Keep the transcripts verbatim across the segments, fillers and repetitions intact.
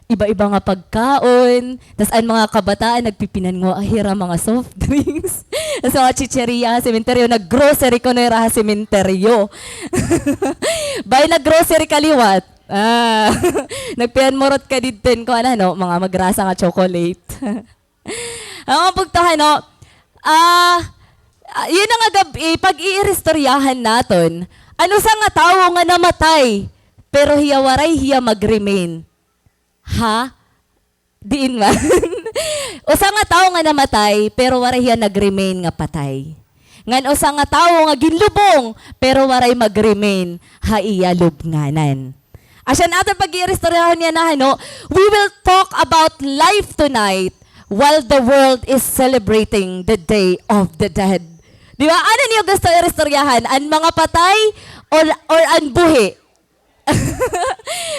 iba-iba nga pagkaon. Tas an mga kabataan nagpipinanguha hira mga soft drinks. Tas mga chicheria ha sementeryo, nag-grocery kuno hira ha sementeryo. Bay, nag-grocery ka liwat. Ah, nagpiyanmurot ka didto hin kuan, ano, mga magrasa nga chocolate. Mga bugto, ano, ah, ah, yana nga gab-i, pag-iiristoryahan naton an usa nga tawo nga namatay, pero hiya waray hiya mag-remain. Ha? Diin man. Usa nga tawo nga namatay, pero waray hiya nag-remain nga patay. Ngan usa nga tawo nga ginlubong, pero waray mag-remain ha iya lubnganan. Asya an aton pag-iiristoryahon yana, ano, we will talk about life tonight while the world is celebrating the Day of the Dead. Di ba? Ano niyo gusto iristoryahan? An mga patay or, or an buhi?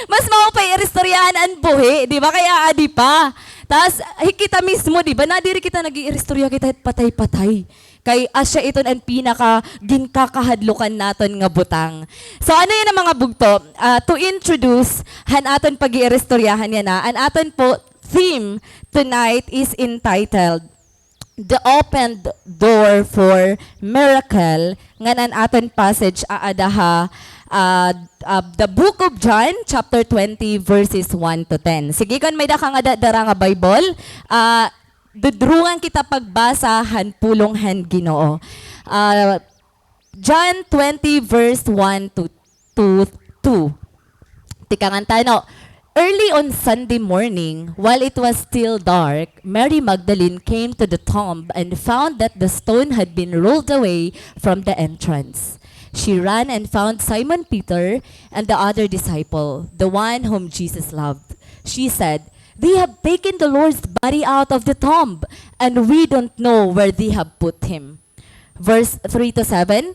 Mas maupay iristoryahan an buhi, di ba? Kay aadi pa. Tas, hi kita mismo, di ba? Nadiri kita nag-iiristorya kita hit patay-patay. Kay asya iton an pinaka ginkakahadlukan naton nga butang. So, ano yana, mga bugto? Ah, to introduce han aton pag-iiristoryahan yana, an aton po theme tonight is entitled The Opened Door for Miracle, ngan an aton passage aada ha, ah, ah, the book of John, chapter twenty, verses one to ten. Sige, kon may-ada ka ngada dara nga Bible, ah, dudrungan kita pagbasa han pulong han Ginoo. Ah, John twenty, verse one to, to two. Tikangan ta, no? Early on Sunday morning, while it was still dark, Mary Magdalene came to the tomb and found that the stone had been rolled away from the entrance. She ran and found Simon Peter and the other disciple, the one whom Jesus loved. She said, "They have taken the Lord's body out of the tomb, and we don't know where they have put him." Verse three to seven,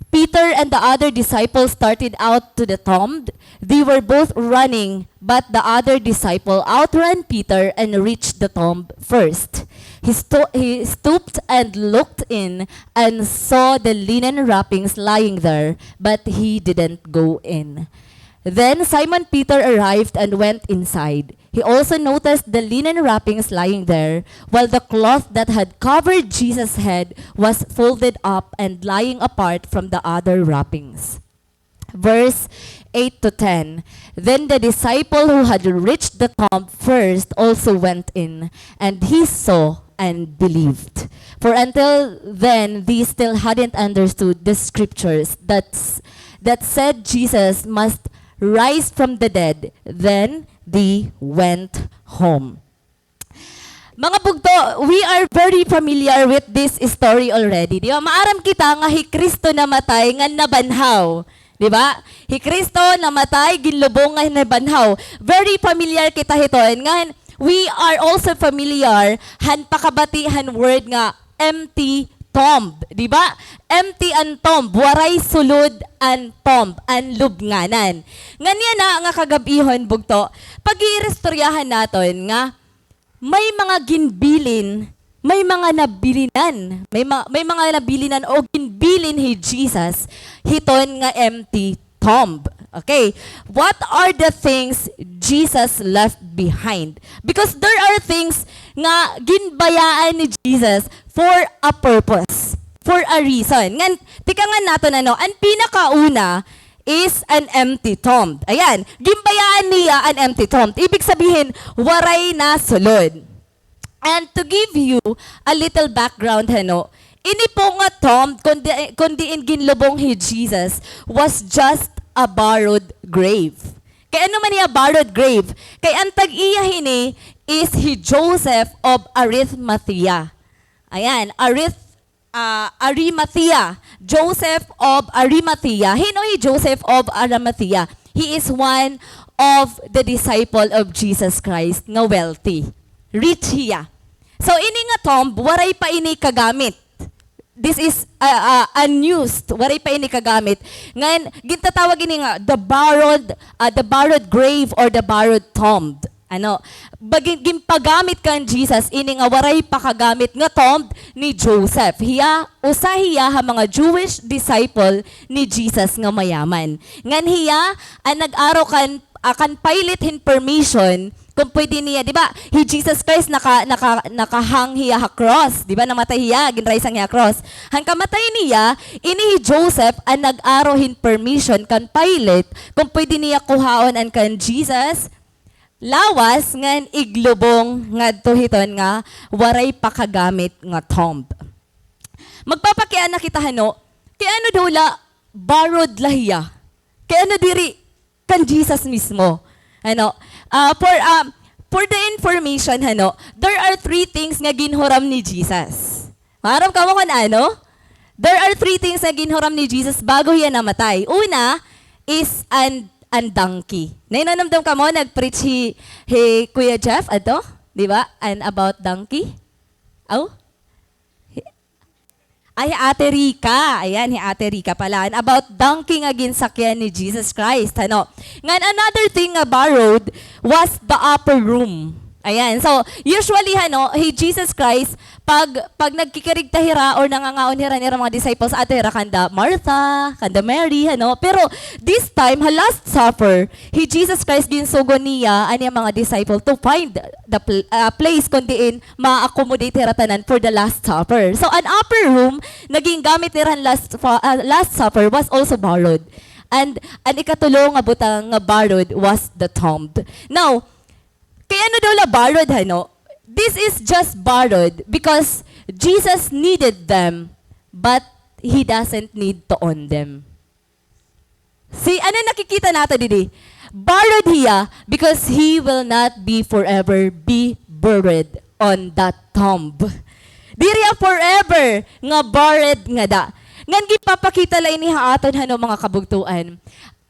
Peter and the other disciple started out to the tomb. They were both running, but the other disciple outran Peter and reached the tomb first. He, sto- he stooped and looked in and saw the linen wrappings lying there, but he didn't go in. Then Simon Peter arrived and went inside. He also noticed the linen wrappings lying there, while the cloth that had covered Jesus' head was folded up and lying apart from the other wrappings. Verse eight to ten. Then the disciple who had reached the tomb first also went in, and he saw and believed. For until then, they still hadn't understood the scriptures that's, that said Jesus must rise from the dead. Then they went home. Mga bugto, we are very familiar with this story already. Di ba? Maaram kita nga hi Kristo namatay ngan nabanhaw. Di ba? Hi Kristo namatay, ginlubong ngan nabanhaw. Very familiar kita hiton. Ngan, we are also familiar han pakabati han word nga empty tomb. Di ba? Empty an tomb. Waray sulod an tomb, an lubnganan. Ngan yana nga kagab-ihon, bugto, pag-iiristoryahan naton nga may mga ginbilin, may mga nabilinan, may ma-, may mga nabilinan o ginbilin hi Jesus hiton nga empty tomb. Okay. What are the things Jesus left behind? Because there are things nga ginbayaan ni Jesus for a purpose, for a reason. Ngan, tikangan naton, ano, an pinakauna is an empty tomb. Ayan, ginbayaan niya an empty tomb. Ibig sabihin, waray na sulod. And to give you a little background, hano, ini po nga tomb, kundi, kundi in ginlubong hi Jesus, was just a borrowed grave. Kay ano man hiya borrowed grave? Kay an tag-iya hini is hi Joseph of Arimathea. Ayan, Arith-, ah, Arimathea. Joseph of Arimathea. Hin-o hi Joseph of Arimathea? He is one of the disciple of Jesus Christ nga wealthy. Rich hiya. So, ini nga tomb, waray pa ini kagamit. This is, ah, ah, unused. Waray pa ini kagamit. Ngan, gintatawag ini nga the borrowed, ah, the borrowed grave or the borrowed tomb. Ano, bagin, ginpagamit kan Jesus ini nga waray pa kagamit nga tomb ni Joseph. Hiya, usa hiya ha mga Jewish disciple ni Jesus nga mayaman. Ngan hiya an nag-aro kan, ah, kan Pilate hin permission, kon pwede niya, di ba, hi Jesus Christ naka-, naka-, nakahang hiya ha cross, di ba, namatay hiya, ginraysang hiya ha cross. Han kamatay niya, ini hi Joseph an nag-aro hin permission kan Pilate, kon pwede niya kuhaon an kan Jesus lawas ngan iglubong ngadto hiton nga waray pakagamit nga tomb. Magpapakiana kita hano, kay ano daw la borrowed la hiya? Kay ano diri kan Jesus mismo? Ano? Ah, for, um, for the information, hano, there are three things nga ginhuram ni Jesus. Maaram kamo kon ano? There are three things nga ginhuram ni Jesus bago hiya namatay. Una is an, an donkey. Nahinumdom kamo, nag-preach hi, hi Kuya Jeff, adto? Di ba? An about donkey? Aw? Hi, ay, hi Ate Rica. Ayan, hi Ate Rica pala. An about donkey nga ginsakyan ni Jesus Christ, ano? Ngan another thing nga borrowed was the upper room. Ayan. So, usually, ano, hi Jesus Christ, pag, pag nagkikirigta hira or nangangaon hira nira mga disciples, adto hira kanda Martha, kanda Mary, ano. Pero this time, ha Last Supper, hi Jesus Christ ginsugo niya an iya mga disciple to find the pl-, ah, place kon diin ma-accommodate hira tanan for the Last Supper. So, an upper room nga gingamit nira han Last Fa-, ah, Last Supper was also borrowed. And an ikatulo nga butang nga borrowed was the tomb. Now, kay ano daw la borrowed, hano? This is just borrowed because Jesus needed them, but He doesn't need to own them. See, ano nakikita nato didi? Borrowed hiya because he will not be forever be buried on that tomb. Diri hiya forever nga buried ngada. Ngan ginpapakita la ini ha aton, hano, mga kabugtoan.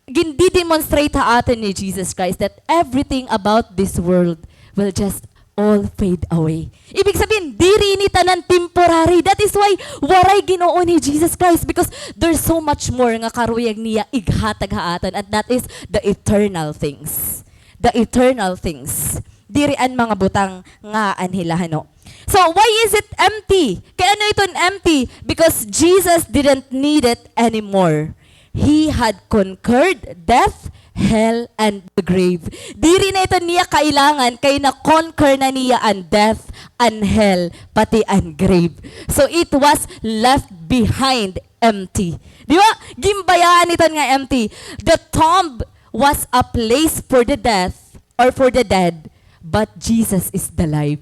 Gindi-demonstrate ha aton ni Jesus Christ that everything about this world will just all fade away. Ibig sabihin, diri ini tanan temporary. That is why waray gin-uon hi Jesus Christ, because there's so much more nga karuyag niya ighatag ha aton, and that is the eternal things. The eternal things. Diri an mga butang nga anhi la, hano. So, why is it empty? Kay ano iton empty? Because Jesus didn't need it anymore. He had conquered death, hell, and the grave. Diri na ito niya kailangan kay na-conquer na niya an death, an hell, pati an grave. So it was left behind empty. Di ba? Ginbayaan iton nga empty. The tomb was a place for the death or for the dead, but Jesus is the life.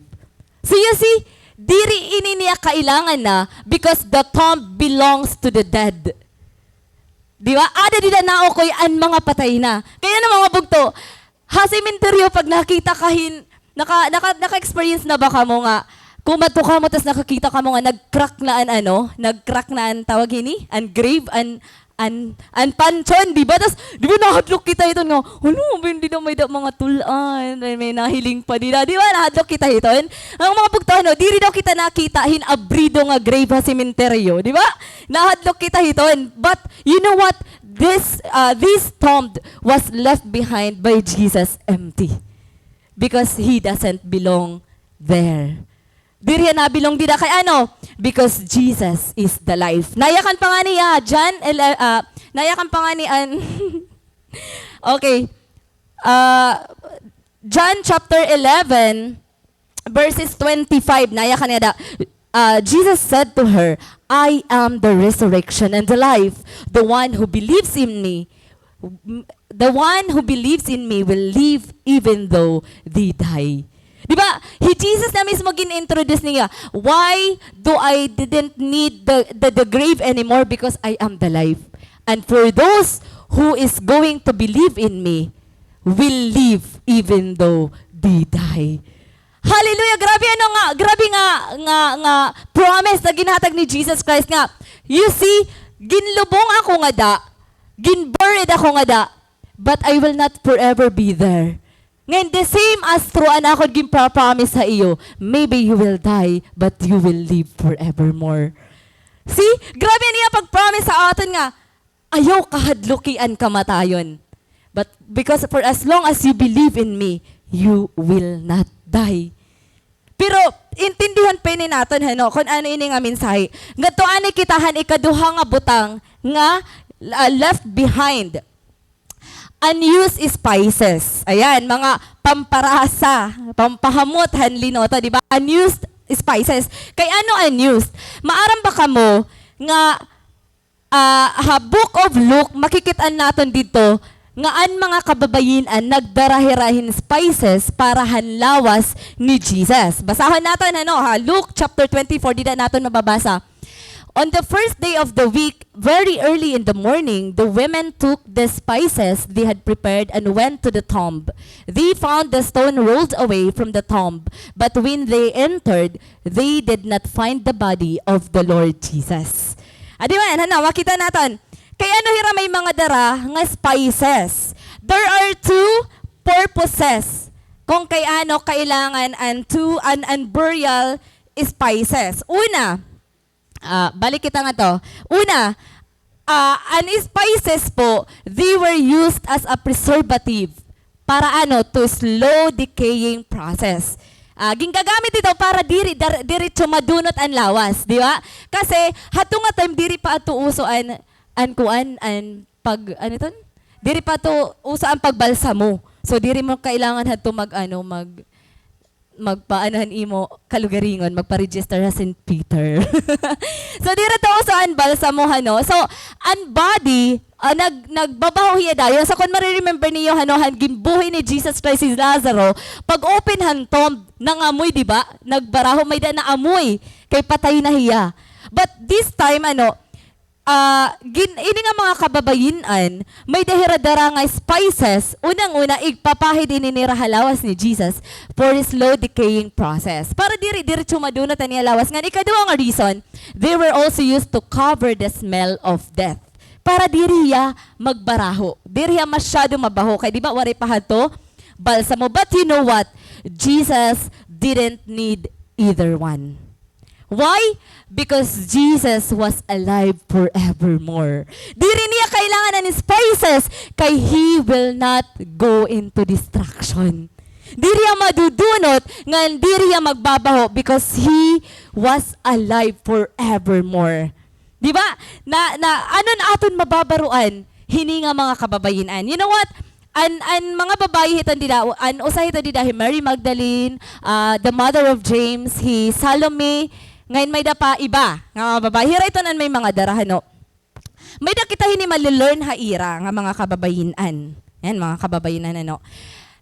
So you see, diri ini niya kailangan na because the tomb belongs to the dead. Di ba? Ada dida naukoy an mga patay na. Kay ano, mga bugto, ha sementeryo pag nakita ka hin-, naka-, naka-, naka-experience na ba kamo nga kumadto kamo tas nakakita kamo nga nag-crack na an ano, nag-crack na an tawag hini, an grave, an, an, an panteon, di ba? Tas, di ba nahadlok kita hiton nga, "Hala, abi, dida may-ada mga tul-an, may, may nahiling pa dida." Di ba? Nahadlok kita hiton. An mga bugto, ano, diri daw kita nakita hin abrido nga grave ha sementeryo, di ba? Nahadlok kita hiton. But you know what? This, uh, this tomb was left behind by Jesus empty because he doesn't belong there. Diri hiya nabilong dida kay ano? Because Jesus is the life. Nayakan pa ngani, ah, John ele-, ah, nayakan pa ngani an, okay. Ah, John chapter eleven, verses twenty-five, nayakan ngada, ah, Jesus said to her, "I am the resurrection and the life. The one who believes in me, the one who believes in me will live even though they die." Di ba? Hi Jesus na mismo gin-introduce niya, "Why do I didn't need the, the, the grave anymore? Because I am the life. And for those who is going to believe in me, will live even though they die." Hallelujah! Grabe ano nga, grabe nga, nga, nga promise na ginhatag ni Jesus Christ nga, "You see, ginlubong ako ngada, ginburied ako ngada, but I will not forever be there." Ngan the same as true an akon ginpa-promise ha iyo, maybe you will die, but you will live forevermore. See? Grabe an iya pag-promise ha aton nga, ayaw kahadloki an kamatayon. But because for as long as you believe in me, you will not die. Pero intindihon pa ini naton, hano, kon ano ini nga mensahe. Ngadto anay kita han ikaduha nga butang nga, ah, left behind. unused spices. Ayan, mga pamparasa, pampahamot han linoto, di ba? Unused spices. Kay ano unused? Maaram ba kamo nga, ah, ha Book of Luke, makikit-an naton didto nga an mga kababayin-an nagdara hira hin spices para han lawas ni Jesus. Basahon naton, ano, ha Luke chapter twenty-four, dida naton mababasa. On the first day of the week, very early in the morning, the women took the spices they had prepared and went to the tomb. They found the stone rolled away from the tomb, but when they entered, they did not find the body of the Lord Jesus. Adi man, hana, makita naton. Kay ano hira may mga dara nga spices? There are two purposes kung kay ano kailangan an two, an, an burial spices. Una, Ah, balik kita ngadto. Una, ah, an spices po, they were used as a preservative para ano, to slow decaying process. Ah, gingagamit ito para diri, dar-, diretso madunot an lawas, di ba? Kasi, hadto nga time, diri pa ato uso an, an kuan, an pag, ano iton? Diri pa ato uso an pagbalsamo. So, diri mo kailangan hadto mag, ano, mag, magpaano han imo kalugaringon, magpa-register ha Saint Peter. So, diri to uso an balsamo, hano? So, an body, ah, nag-, nagbabaho hiya dayon. So, kon mare-remember niyo, hano, han ginbuhi ni Jesus Christ si Lazaro, pag-open han tomb, nangamoy, di ba? Nagbaraho, may-ada naamoy, kay patay na hiya. But this time, ano, Ah, gin-, ini nga mga kababayin-an, may-ada hira dara nga spices, unang-una, igpapahid ini nira ha lawas ni Jesus for slow decaying process. Para diri diretso madunot an iya lawas. Ngan ikaduha nga reason, they were also used to cover the smell of death. Para diri hiya magbaraho. Diri hiya masyado mabaho. Kay di ba, waray pa hadto balsamo. But you know what? Jesus didn't need either one. Why? Because Jesus was alive forevermore. Diri niya kailangan an spices, kay he will not go into destruction. Diri hiya madudunot, ngan diri hiya magbabaho, because he was alive forevermore. Di ba? Na, na, ano na aton mababaroan? Hini nga mga kababayin-an. You know what? An, an mga babayi hiton dida, an usa hiton dida hi Mary Magdalene, ah, the mother of James, hi Salome, ngan may-ada pa iba nga mga babayi. Hira iton an may mga dara, hano. May-ada kita hini mali-learn ha ira nga mga kababayin-an. Yan, mga kababayin-an, ano.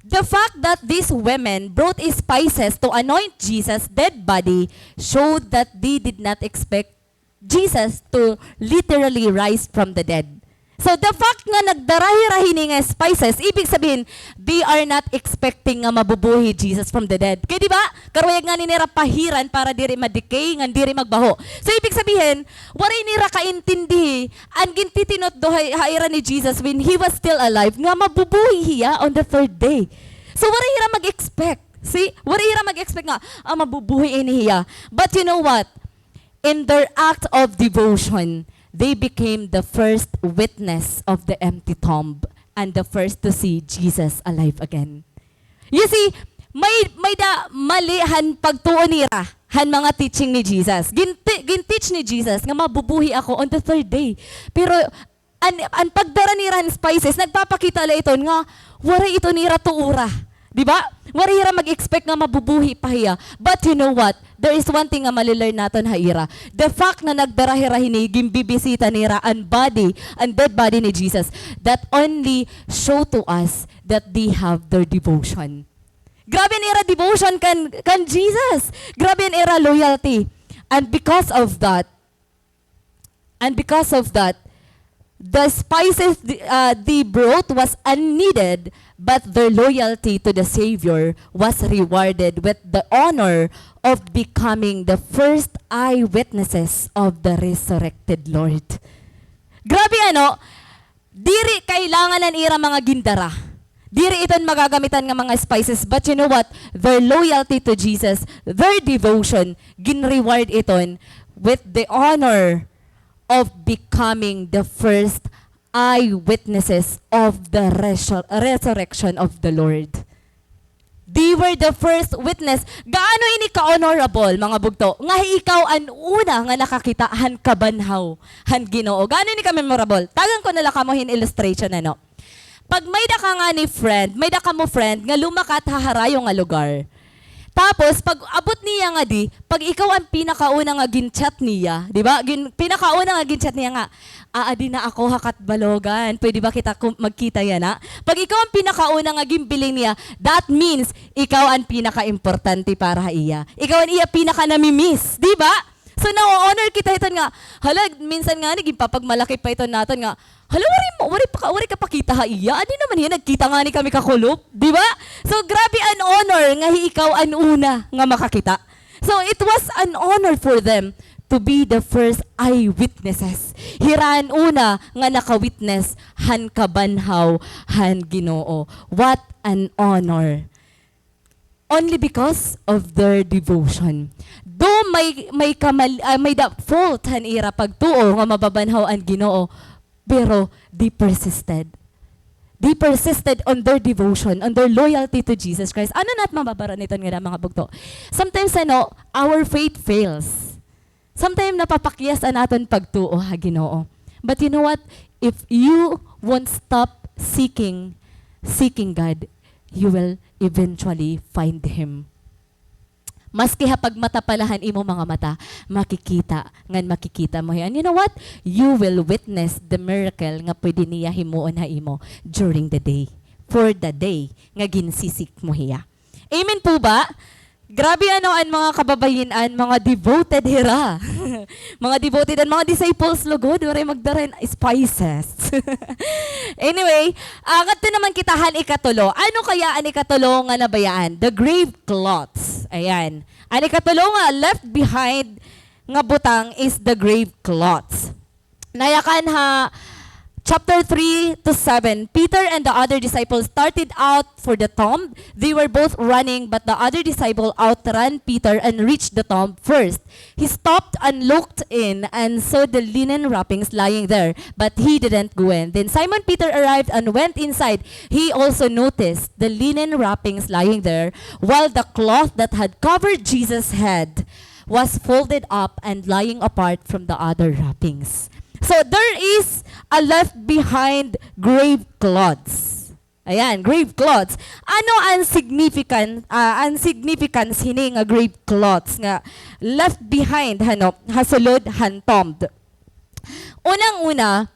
The fact that these women brought spices to anoint Jesus' dead body showed that they did not expect Jesus to literally rise from the dead. So, the fact nga nagdara hira hini nga spices, ibig sabihin, they are not expecting nga mabubuhi Jesus from the dead. Kay di ba, karuyag ngani nira pahiran para diri ma-decay, ngan diri magbaho. So, ibig sabihin, waray nira kaintindihi an gintitinutdo ha, ha ira ni Jesus when he was still alive, nga mabubuhi hiya on the third day. So, waray hira mag-expect. See, waray hira mag-expect nga, ah, mabubuhi ini hiya. But you know what? In their act of devotion, they became the first witness of the empty tomb and the first to see Jesus alive again. You see, may, may-ada mali han pagtuo nira han mga teaching ni Jesus. Ginti-, gin-teach ni Jesus nga mabubuhi ako on the third day. Pero an, an pagdara nira han spices, nagpapakita la iton nga waray ito nira tuora. Di ba? Waray hira mag-expect nga mabubuhi pa hiya. But you know what? There is one thing nga mali-learn naton ha ira. The fact na nagdara hira hini, ginbibisita nira an body, an dead body ni Jesus, that only show to us that they have their devotion. Grabe an ira devotion kan, kan Jesus. Grabe an ira loyalty. And because of that, And because of that, the spices th-, uh, they brought was unneeded, but their loyalty to the Savior was rewarded with the honor of becoming the first eyewitnesses of the resurrected Lord. Grabe, ano? Diri kailangan an ira mga gindara. Diri iton magagamitan nga mga spices. But you know what? Their loyalty to Jesus, their devotion, ginreward iton with the honor of becoming the first eyewitnesses of the resur-, resurrection of the Lord. They were the first witness. Gaano ini ka-honorable, mga bugto, nga ikaw an una nga nakakita han kabanhaw han Ginoo? Gaano ini ka-memorable? Tagan ko na la kamo hin illustration, ano? Pag may-ada ka ngani friend, may-ada kamo friend nga lumakat ha harayo nga lugar. Tapos, pag-abot niya ngadi, pag ikaw an pinakauna nga gin-chat niya, di ba? Gin-, pinakauna nga gin-chat niya nga, "Aadi na ako ha Catbalogan. Pwede ba kita kum-, magkita yana?" Pag ikaw an pinakauna nga ginbiling niya, that means ikaw an pinakaimportante para ha iya. Ikaw an iya pinakanami-miss, di ba? So, na-honor kita hiton nga, hala, minsan ngani, ginpapagmalaki pa iton naton nga, hala, waray mo, waray pa ka, waray ka pakita ha iya. Adi naman hiya, nagkita ngani kami kakulop, di ba? So, grabe an honor nga hi ikaw an una nga makakita. So, it was an honor for them to be the first eyewitnesses. Hira an una nga naka-witness han kabanhaw han Ginoo. What an honor. Only because of their devotion. Though may, may kamal-, ah, may-ada fault han ira pagtuo nga mababanhaw an Ginoo, pero they persisted. They persisted on their devotion, on their loyalty to Jesus Christ. Ano nat mababara-an hiton ngada, mga bugto? Sometimes, ano, our faith fails. Sometimes napapakyas an aton pagtuo ha Ginoo. But you know what? If you won't stop seeking, seeking God, you will eventually find Him. Maski ha pagmata pa la han imo mga mata, makikita, ngan makikita mo hiya. And you know what? You will witness the miracle nga pwede niya himuon ha imo during the day, for the day nga ginsisik mo hiya. Amen po ba? Grabe, ano, an mga kababayin-an, mga devoted hira. Mga devoted an mga disciples, lugod, waray magdara hin spices. Anyway, ah, ngadto naman kita han ikatulo. Ano kaya an ikatulo nga nabayaan? The grave cloths. Ayan. An ikatulo nga left behind nga butang is the grave cloths. Nayakan ha chapter three to seven, Peter and the other disciple started out for the tomb. They were both running, but the other disciple outran Peter and reached the tomb first. He stopped and looked in and saw the linen wrappings lying there, but he didn't go in. Then Simon Peter arrived and went inside. He also noticed the linen wrappings lying there, while the cloth that had covered Jesus' head was folded up and lying apart from the other wrappings. So, there is a left behind grave cloths. Ayan, grave cloths. Ano an significant, ah, an significance hini nga grave cloths nga left behind, hano, ha sulod han tomb? Unang-una,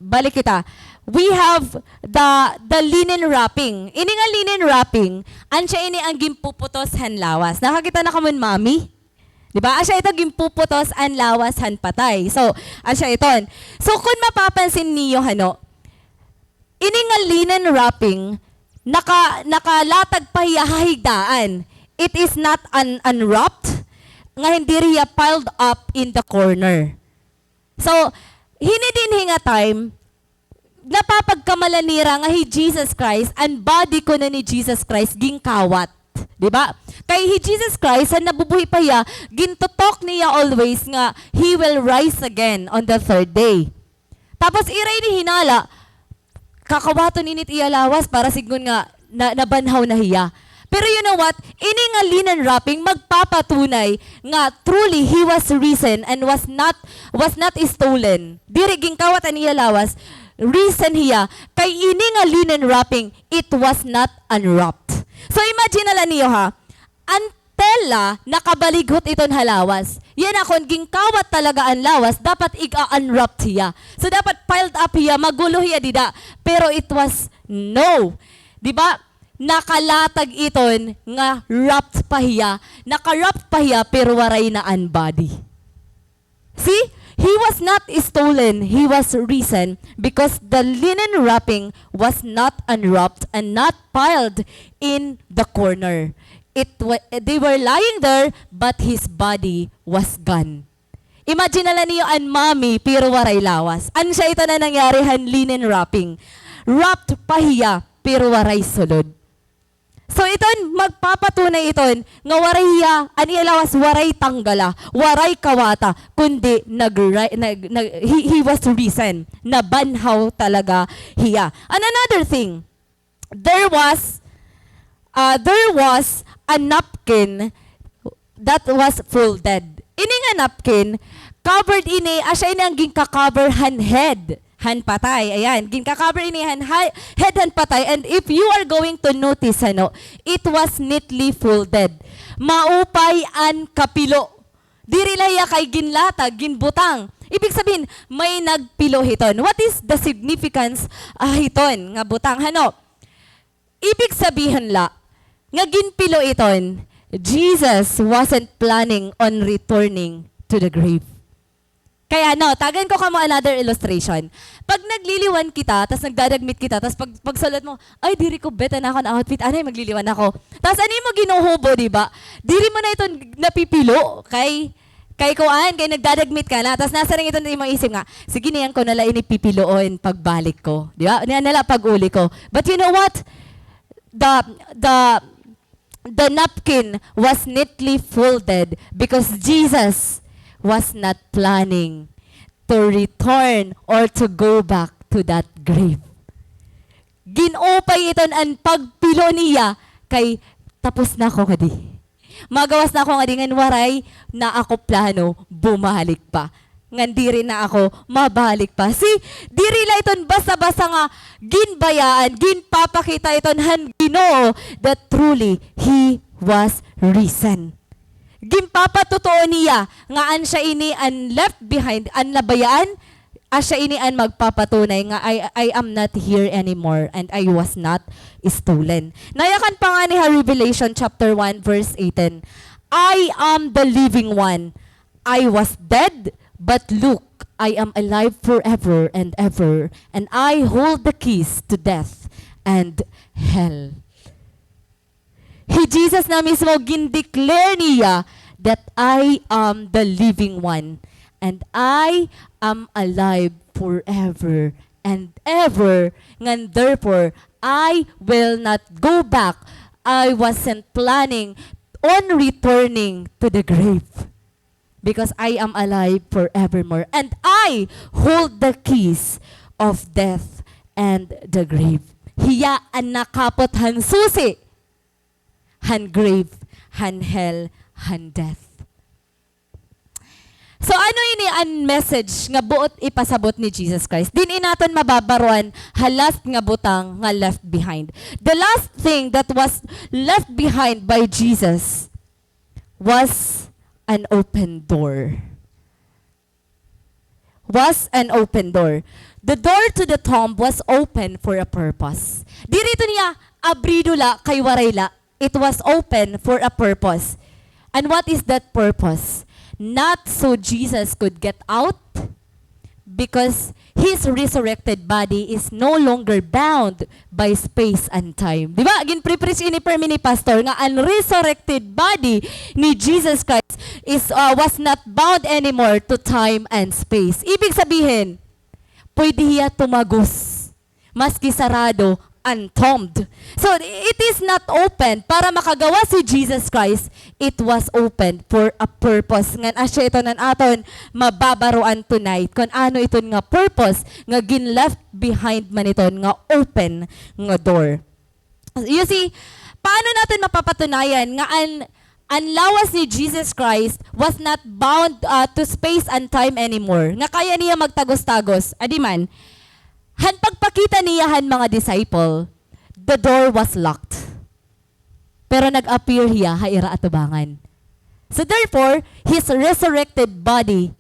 balik kita. We have the, the linen wrapping. Ini nga linen wrapping, asya ini an ginpuputos han lawas. Nakakita na kamo hin mami? Di ba? Asya ito ginpuputos an lawas han patay. So, asya iton. So, kon mapapansin niyo, hano, ini nga linen wrapping, naka-, nakalatag pa hiya ha higdaan. It is not un-, unwrapped, nga diri hiya piled up in the corner. So, hini dinhi nga time, napapagkamalan nira nga hi Jesus Christ, an body kuno ni Jesus Christ, ginkawat. Di ba? Kay hi Jesus Christ, han nabubuhi pa hiya, gintutok niya always nga he will rise again on the third day. Tapos, ira ini hinala, kakawaton ini it iya lawas para sidngon nga na-, nabanhaw na hiya. Pero you know what? Ini nga linen wrapping magpapatunay nga truly he was risen and was not, was not stolen. Diri ginkawat an iya lawas, risen hiya. Kay ini nga linen wrapping, it was not unwrapped. So imagine na la niyo ha, an tela nakabalighot iton ha lawas. Yana kon ginkawat talaga an lawas, dapat ig-a-unwrap hiya. So, dapat piled up hiya, magulo hiya dida. Pero it was, no. Di ba? Nakalatag iton nga wrapped pa hiya. Naka-wrap pa hiya, pero waray na an body. See? He was not stolen. He was risen because the linen wrapping was not unwrapped and not piled in the corner. It wa-, they were lying there, but his body was gone. Imagine na la niyo an mami, pero waray lawas. Asya ito an nangyari han linen wrapping. Wrapped pa hiya, pero waray sulod. So, iton, magpapatunay iton, nga waray hiya, an iya lawas, waray tanggala, waray kawata, kundi nag-, nag-, nag-, he, he was risen. Nabanhaw talaga hiya. And another thing, there was, uh, there was a napkin that was folded. Ini nga napkin, covered ini, asya ini an ginka-cover han head han patay. Ayan, ginka-cover ini han ha-, head han patay. And if you are going to notice, ano, it was neatly folded. Maupay an kapilo. Diri la hiya kay ginlatag, ginbutang. Ibig sabihin, may nagpilo hiton. What is the significance, ah, hiton nga butang? Hano? Ibig sabihin la, nga ginpilo iton, Jesus wasn't planning on returning to the grave. Kay ano, tagan ko kamo another illustration. Pag nagliliwan kita, tas nagdadagmit kita, tas pag, pagsulod mo, "Ay, diri ko bet an akon outfit, anay, magliliwan ako." Tas ano imo ginuhubo, di ba? Diri mo na iton napipilo, kay, kay kuan, kay nagdadagmit ka na. Tas nasiring iton imo isip nga, "Sige, niyan ko na la ini pipiloon pagbalik ko." Di ba? Niyan na la pag-uli ko. But you know what? The, the, the napkin was neatly folded because Jesus was not planning to return or to go back to that grave. Gin-upay iton an pagpilo niya kay tapos na ako ngadi. Magawas na ako ngadi ngan waray na ako plano bumalik pa. Ngan diri na ako mabalik pa. See, diri la iton basta-basta nga ginbayaan, ginpapakita iton han Ginoo that truly He was risen. Ginpapatutuo niya nga an siya ini an left behind, an nabayaan, asya ini an magpapatunay nga I, I am not here anymore and I was not stolen. Nayakan pa ngani ha Revelation chapter one verse eighteen, "I am the living one. I was dead, but look, I am alive forever and ever, and I hold the keys to death and hell." Hi Jesus na mismo gin-declare niya that, "I am the living one, and I am alive forever and ever, ngan therefore, I will not go back. I wasn't planning on returning to the grave." Because I am alive forevermore, and I hold the keys of death and the grave. Hiya an nakapot han susi han grave, han hell, han death. So, ano ini an message nga buot ipasabot ni Jesus Christ? Diin naton mababaroan ha last nga butang nga left behind. The last thing that was left behind by Jesus was an open door. Was an open door. The door to the tomb was open for a purpose. Diri ito niya abrido la kay waray la. It was open for a purpose. And what is that purpose? Not so Jesus could get out, because his resurrected body is no longer bound by space and time. Di ba? Ginpre-preach ini permi ni Pastor nga an resurrected body ni Jesus Christ is, uh, was not bound anymore to time and space. Ibig sabihin, pwede hiya tumagos maski sarado, entombed. So, it is not open para makagawas hi Jesus Christ. It was open for a purpose. Ngan asya iton an aton mababaroan tonight, kon ano iton nga purpose nga gin-left behind man iton nga open nga door. You see, paano naton mapapatunayan nga an, an lawas ni Jesus Christ was not bound, uh, to space and time anymore? Nga kaya niya magtagos-tagos, adi man, han pagpakita niya han mga disciple, the door was locked. Pero nag-appear hiya ha ira atubangan. So therefore, his resurrected body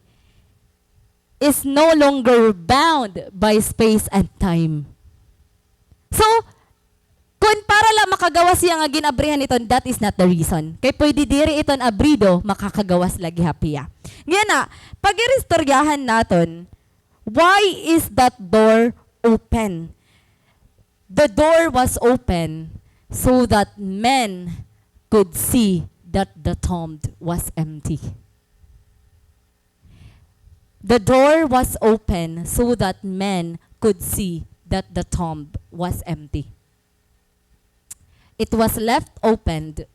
is no longer bound by space and time. So, kon para la makagawas hiya nga gin-abrihan iton, that is not the reason. Kay pwede diri iton abrido, makakagawas la gihap hiya. Ngan na, pag-iristoryahan naton, why is that door open? The door was open so that men could see that the tomb was empty. The door was open so that men could see that the tomb was empty. It was left opened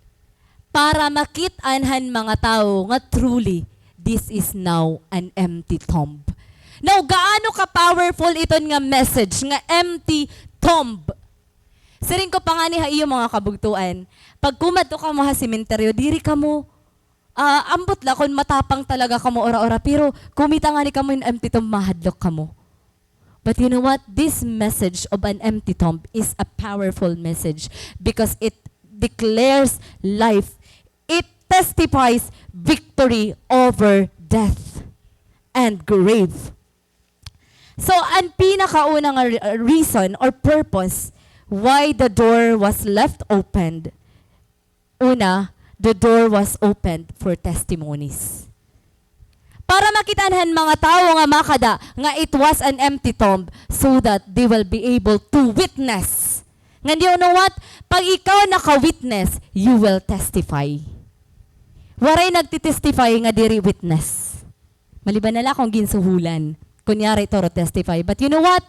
para makit-an han mga tawo nga truly, this is now an empty tomb. Now, gaano ka-powerful iton nga message nga empty tomb? Siring ko pa ngani ha iyo mga kabugtoan, pag kumadto kamo ha sementeryo, diri kamo, ah, ambot la kon matapang talaga kamo ura-ura, pero kumita ngani kamo hin empty tomb, mahadlok kamo. But you know what? This message of an empty tomb is a powerful message because it declares life. It testifies victory over death and grave. So, an pinakauna nga re-, reason or purpose why the door was left opened, una, the door was opened for testimonies. Para makit-an han mga tawo nga makada nga it was an empty tomb so that they will be able to witness. Ngan, you know what? Pag ikaw naka-witness, you will testify. Waray nagti-testify nga diri witness. Maliban na la kon ginsuhulan. Kunyari, toro testify. But you know what?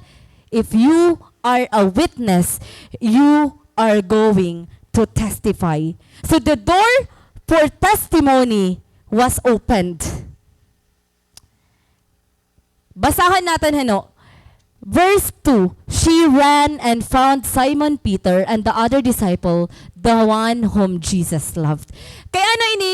If you are a witness, you are going to testify. So the door for testimony was opened. Basahon naton hino. Verse two, "She ran and found Simon Peter and the other disciple, the one whom Jesus loved." Kay ano ini,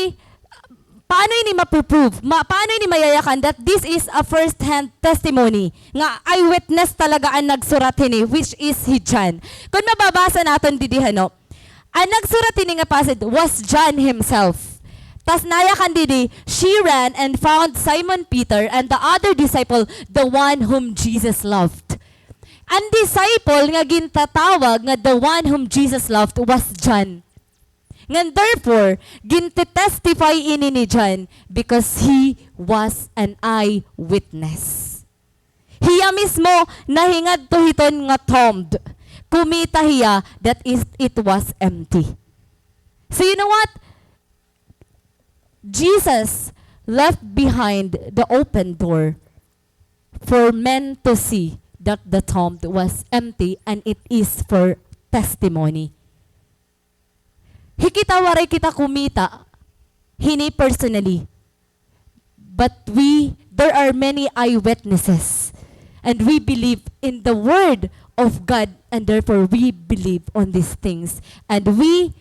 paano ini mapuprove? Ma-, paano ini mayayakan that this is a first-hand testimony? Nga eyewitness talaga an nagsurat hini, which is hi John. Kon mababasa naton didi, hino, an nagsurat hini nga passage was John himself. Tas nayakan didi, "She ran and found Simon Peter and the other disciple, the one whom Jesus loved." An disciple nga gintatawag nga the one whom Jesus loved was John. Ngan therefore, gintetestify ini ni John because he was an eyewitness. Hiya mismo nahingadto hiton nga tomb. Kumita hiya that is, it was empty. So you know what? Jesus left behind the open door for men to see that the tomb was empty, and it is for testimony. Hi kita, waray kita kumita hini personally. But we, there are many eyewitnesses. And we believe in the word of God, and therefore we believe on these things. And we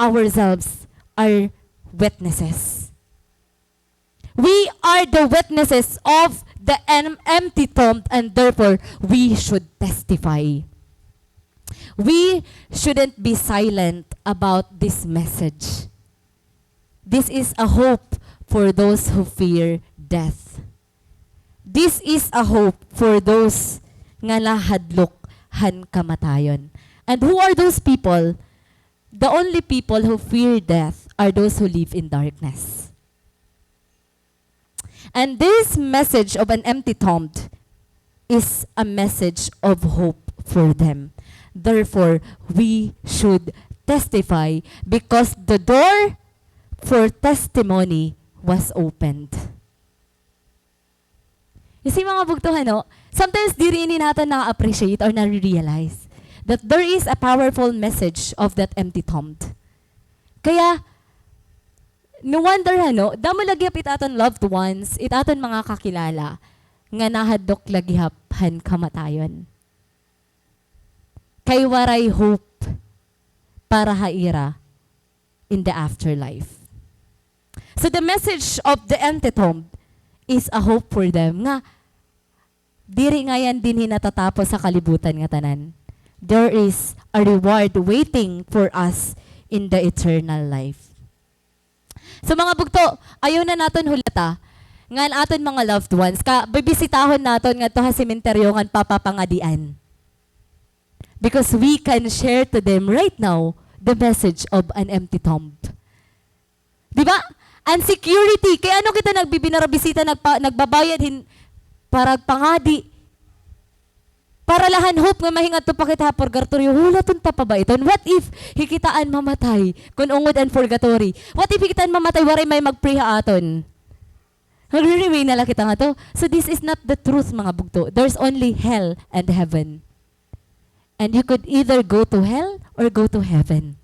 ourselves are witnesses. We are the witnesses of the em-, empty tomb, and therefore we should testify. We shouldn't be silent about this message. This is a hope for those who fear death. This is a hope for those nga nahadlok han kamatayon. And who are those people? The only people who fear death are those who live in darkness. And this message of an empty tomb is a message of hope for them. Therefore, we should testify because the door for testimony was opened. You see, mga bugto, ano, sometimes diri ini naton na-appreciate or nare-realize that there is a powerful message of that empty tomb. Kaya, no wonder, ano, damo la gihap it aton loved ones, it aton mga kakilala, nga nahadlok la gihap han kamatayon. Kay waray hope para ha ira in the afterlife. So the message of the empty tomb is a hope for them nga diri ngay-an dinhi natatapos ha kalibutan nga tanan. There is a reward waiting for us in the eternal life. So, mga bugto, ayaw na naton hulata nga an aton mga loved ones, ka-, bibisitahon naton ngadto ha sementeryo ngan papapangadian. Because we can share to them right now the message of an empty tomb. Di ba? An security. Kay ano kita nagbibinarabisita, nagpa-, nagbabayad hin-, para pangadi? Para la han hope nga mahingadto pa kita ha purgatoryo. Hulaton ta pa ba iton? What if hi kita an mamatay kon ungod an purgatory? What if hi kita an mamatay, waray may mag-pray ha aton? Magre-remain na la kita ngadto. So this is not the truth, mga bugto. There's only hell and heaven. And you could either go to hell or go to heaven.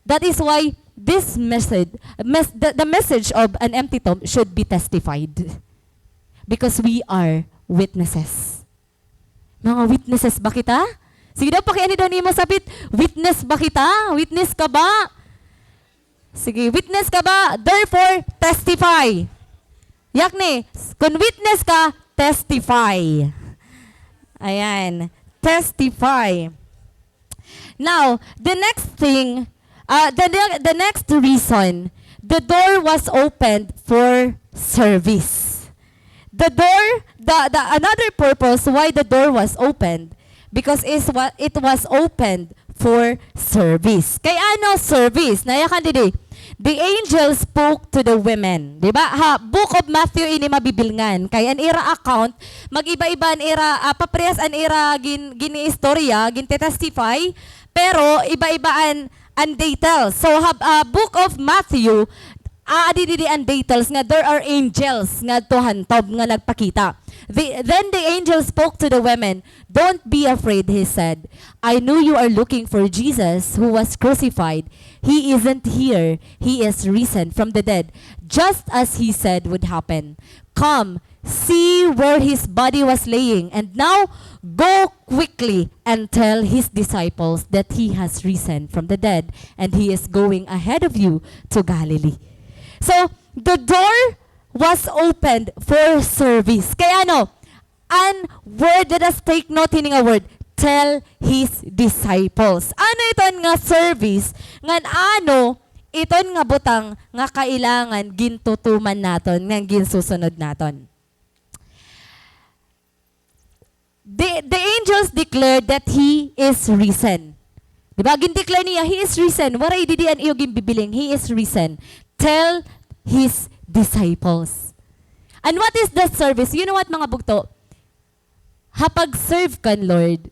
That is why this message, mes-, the, the message of an empty tomb should be testified. Because we are witnesses. Mga witnesses ba kita? Sige daw, pakiani daw nimo sapit. Witness ba kita? Witness ka ba? Sige, witness ka ba? Therefore, testify. Yakni, kon witness ka, testify. Ayan. Testify. Now, the next thing, uh, the ne-, the next reason, the door was opened for service. The door, the, the another purpose why the door was opened, because is wa-, it was opened for service. Kay ano service? Nayakan didi. The angel spoke to the women. Di ba? Ha, Book of Matthew ini mabibilngan. Kay an ira account, mag-iba-iba an ira, ah, paparehas an ira gin-, gin-iistorya, gin-testify, pero iba-iba an, an details. So, ha, ah, Book of Matthew, ah, adi didi an details nga there are angels ngadto hantob nga nagpakita. The, then the angel spoke to the women. "Don't be afraid," he said. "I know you are looking for Jesus who was crucified. He isn't here. He is risen from the dead, just as he said would happen. Come, see where his body was laying, and now go quickly and tell his disciples that he has risen from the dead, and he is going ahead of you to Galilee." So, the door was opened for service. Kay ano, an word, let us take note hini nga word, tell his disciples. Ano iton nga service? Ngan ano iton nga butang nga kailangan gintutuman naton, ngan ginsusunod naton? The, the angels declared that he is risen. Di ba? Gin-declare niya, "He is risen." Waray didi an iyo ginbibiling, "He is risen." Tell his disciples. And what is the service? You know what, mga bugto? Ha pag-serve kan Lord,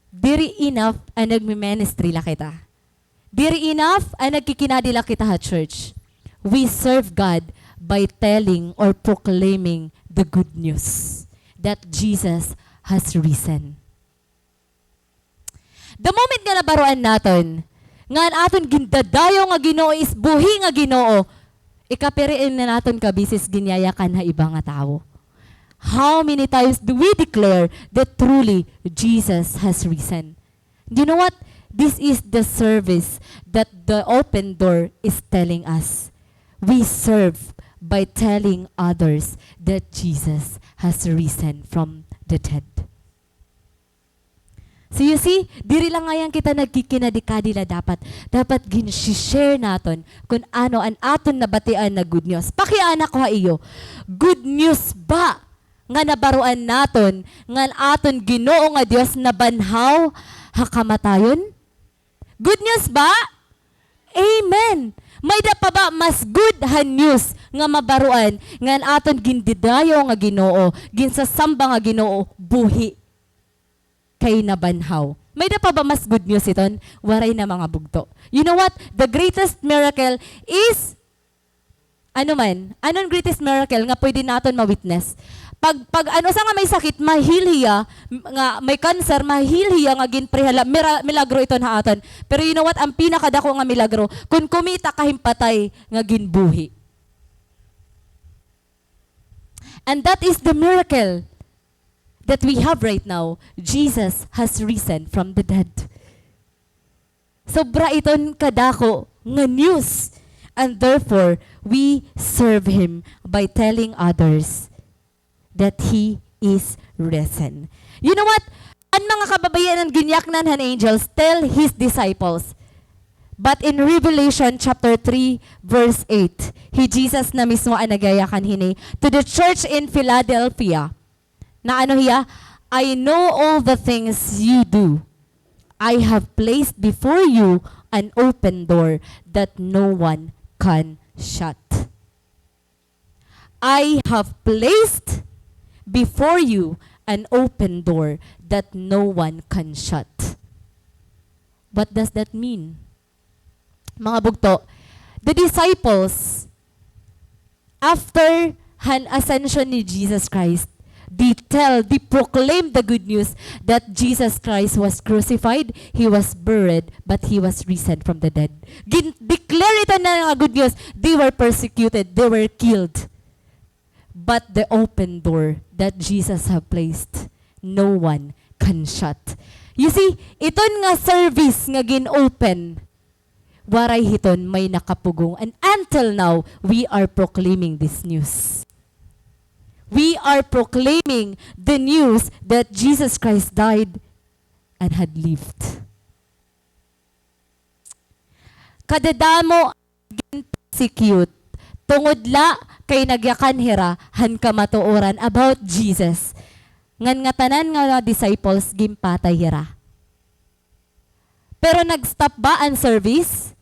diri enough an nagmi-ministry la kita. Diri enough an nagkikinadi la kita ha church. We serve God by telling or proclaiming the good news that Jesus has risen. The moment nga nabaroan naton nga an aton gindadayaw nga Ginoo is buhi nga Ginoo, ikapira na naton kabisis ginyayakan ha iba nga tawo. How many times do we declare that truly Jesus has risen? You know what? This is the service that the open door is telling us. We serve by telling others that Jesus has risen from the dead. So you see, diri la ngay-an kita nagkikinadi-kadi la dapat. Dapat gin-share naton kun ano an aton nabatian na good news. Pakiana ko ha iyo, good news ba nga nabaroan naton nga an aton Ginoo nga Dios nabanhaw ha kamatayon? Good news ba? Amen. May-ada pa ba mas good ha news nga mabaroan nga an aton gindadayaw nga Ginoo, ginsasamba nga Ginoo, buhi kay nabanhaw? May-ada pa ba mas good news iton? Waray na, mga bugto. You know what? The greatest miracle is Ano man, ano an greatest miracle nga pwede naton ma-witness? Pag, pag an usa nga may sakit, ma-heal hiya, m-, nga may cancer, ma-heal hiya nga ginpray ha la-, mira-, milagro iton ha aton. Pero you know what? An pinakadako nga milagro, kun kumita ka hin patay nga ginbuhi. And that is the miracle that we have right now. Jesus has risen from the dead. Sobra iton kadako nga news. And therefore, we serve Him by telling others that He is risen. You know what? An mga kababaihanan ginyaknan han angels, tell His disciples. But in Revelation chapter three, verse eight, hi Jesus na mismo an nagyayakan hini to the church in Philadelphia. Na ano hiya? "I know all the things you do. I have placed before you an open door that no one can shut." "I have placed before you an open door that no one can shut." What does that mean? Mga bugto, the disciples, after han ascension ni Jesus Christ, they tell, they proclaim the good news that Jesus Christ was crucified, He was buried, but He was risen from the dead. Gin-declare ito na nga good news. They were persecuted, they were killed. But the open door that Jesus have placed, no one can shut. You see, iton nga service nga gin-open, waray hiton may nakapugong. And until now, we are proclaiming this news. We are proclaiming the news that Jesus Christ died and had lived. Kadadamo gin-persecute tungod la kay nagyakan hira han kamatuoran about Jesus. Ngan ngatanan nga mga disciples, ginpatay hira. Pero nag-stop ba an service?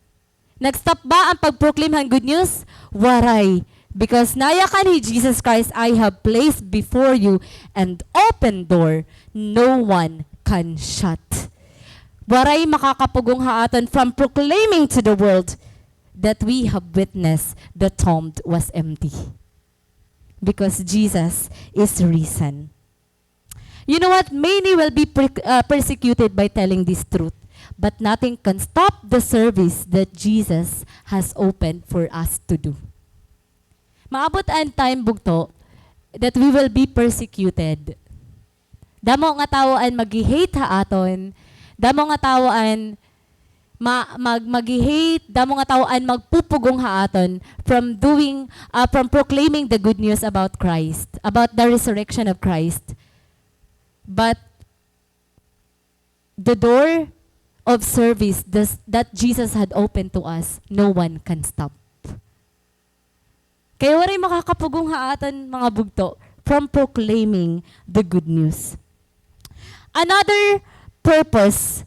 Nag-stop ba an pag-proclaim han good news? Waray. Because nayakan hi Jesus Christ, "I have placed before you an open door no one can shut." Waray makakapugong ha aton from proclaiming to the world that we have witnessed the tomb was empty. Because Jesus is risen. You know what? Many will be pre-, uh, persecuted by telling this truth, but nothing can stop the service that Jesus has opened for us to do. Maabot an time, bugto, that we will be persecuted. Damo nga tawo an mag-hate ha aton. Damo nga tawo an ma-, mag-, mag-hate, damo nga tawo an magpupugong ha aton from doing, ah, from proclaiming the good news about Christ, about the resurrection of Christ. But the door of service this, that Jesus had opened to us, no one can stop. Kay waray makakapugong ha aton, mga bugto, from proclaiming the good news. Another purpose